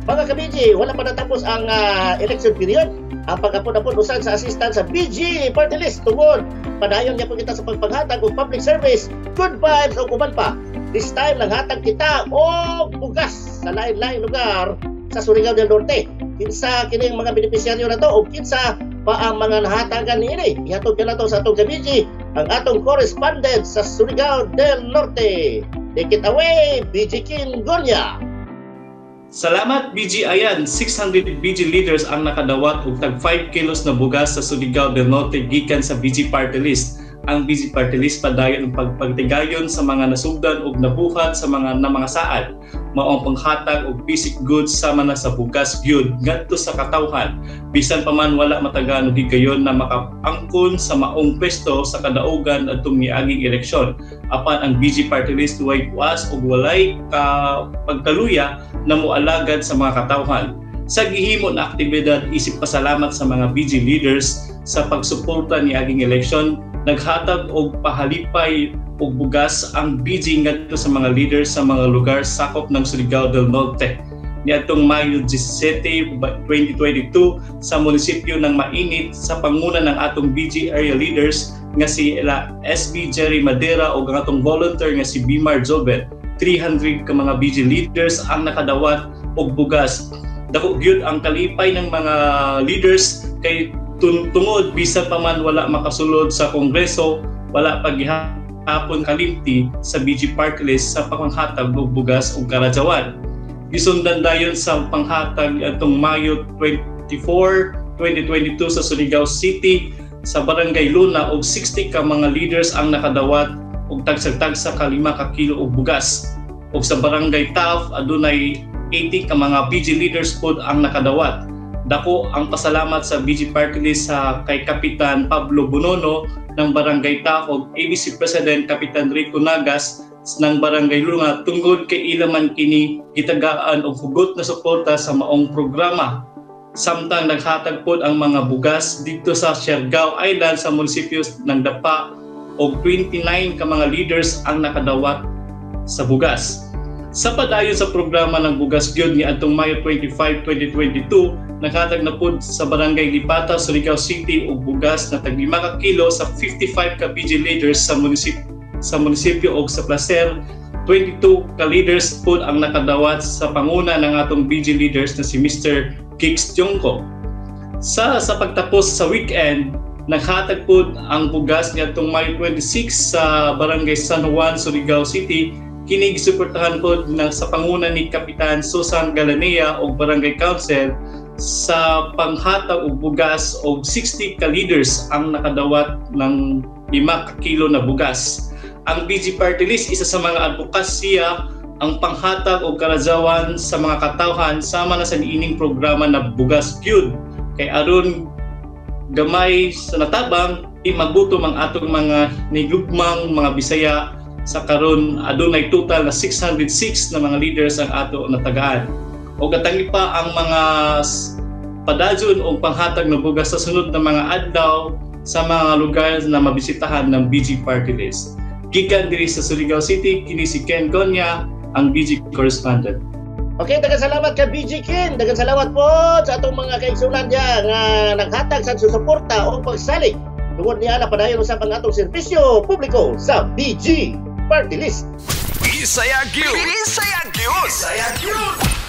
Mga ka-BG, wala pa natapos ang election period. Ang pag-apod-apod usan sa assistant sa BG Party List tungod padayon niya po kita sa pagpanghatag og public service, good vibes o uban pa. This time nanghatag kita og bugas sa lain-laing lugar sa Surigao del Norte. Kinsa kining mga benepisyaryo na to o kinsa pa ang mga nahatagan niini? Ihatod ka na to sa atong ka-BG, ang atong correspondent sa Surigao del Norte. Take it away, BG Kin Gonya. Salamat, BG Ayan. 600 BG leaders ang nakadawat og tag 5 kilos na bugas sa Surigao del Norte gikan sa BG Party List. Ang BG Party List padayon ang pagpagtigayon sa mga nasugdan og nabuhat sa mga na mga saad. Mao ang panghatag og basic goods sama na sa bugas gyud ngadto sa katawhan. Bisan pa man wala matagaan og higayon na makaangkon sa maong pwesto sa kadaugan adtong miaging eleksyon. Apan ang BG Party List way puas og walay ka pagkaluya na moalagad sa mga katawhan. Sa gihimo na aktibidad isip pasalamat sa mga BG leaders sa pagsuporta ni aging eleksyon, naghatag og pahalipay og bugas ang BG ngadto sa mga leaders sa mga lugar sakop ng Surigao del Norte. Niadtong Mayo 17, 2022 sa munisipyo ng Mainit sa panguna ng atong BG area leaders nga si ila SB Jerry Madera ug ang atong volunteer nga si Bimar Jobet. 300 ka mga BG leaders ang nakadawat og bugas. Dako gyud ang kalipay ng mga leaders kay tungod bisan pa man wala makasulod sa kongreso, wala pa gihapon kalimti sa BG Party List sa panghatag og bugas ug karadyawan. Gisundan dayon sa panghatag atong Mayo 24, 2022 sa Surigao City sa Barangay Luna og 60 ka mga leaders ang nakadawat og tagsa-tagsa ka 5 ka kilo og bugas. Ug sa Barangay Taft adunay 80 ka mga BG leaders pod ang nakadawat. Dako ang pasalamat sa BG Party List sa kay Kapitan Pablo Bonono ng Barangay Taft ug ABC President Kapitan Rico Nagas ng Barangay Luna tungod kay ila man kini gitagaan og hugot na suporta sa maong programa. Samtang naghatag pod ang mga bugas didto sa Siargao Island sa munisipyo ng Dapa og 29 ka mga leaders ang nakadawat sa bugas. Sa padayon sa programa ng bugas gyud ni adtong Mayo 25, 2022, naghatag na pod sa Barangay Lipata, Surigao City og bugas na tag 5 ka kilo sa 55 ka BG leaders sa munisipyo og sa Placer 22 ka leaders pod ang nakadawat sa panguna ng atong BG leaders na si Mr. Kix Tiongco. Sa pagtapos sa weekend, naghatag pod ang bugas niadtong Mayo 26 sa Barangay San Juan, Surigao City. Kini gisuportahan pod na sa panguna ni Kapitan Susan Galanea og Barangay Council sa panghatag og bugas og 60 ka leaders ang nakadawat ng 5 ka kilo na bugas. Ang BG Party List, isa sa mga advokasya ang panghatag og karadyawan sa mga katawhan sama na sa niining programa na Bugas Gyud kay aron gamay sa natabang di magutom ang atong mga nilugmang mga Bisaya. Sa karon adunay total na 606 na mga leaders ang ato natagaan. Og atangi pa ang mga padayon og panghatag ng bugas sa sunod na mga adlaw sa mga lugar na mabisitahan ng BG Party List. Gikan diri sa Surigao City, kini si Ken Gonya, ang BG correspondent. Okay, daghang salamat ka BG Ken. Daghang salamat po sa atong mga kaigsunan diya nga naghatag sa suporta o pagsalig. Tungod niya na padayon usab ang atong serbisyo publiko sa BG Party List. Bisaya gyud. Bisaya gyud. Bisaya gyud.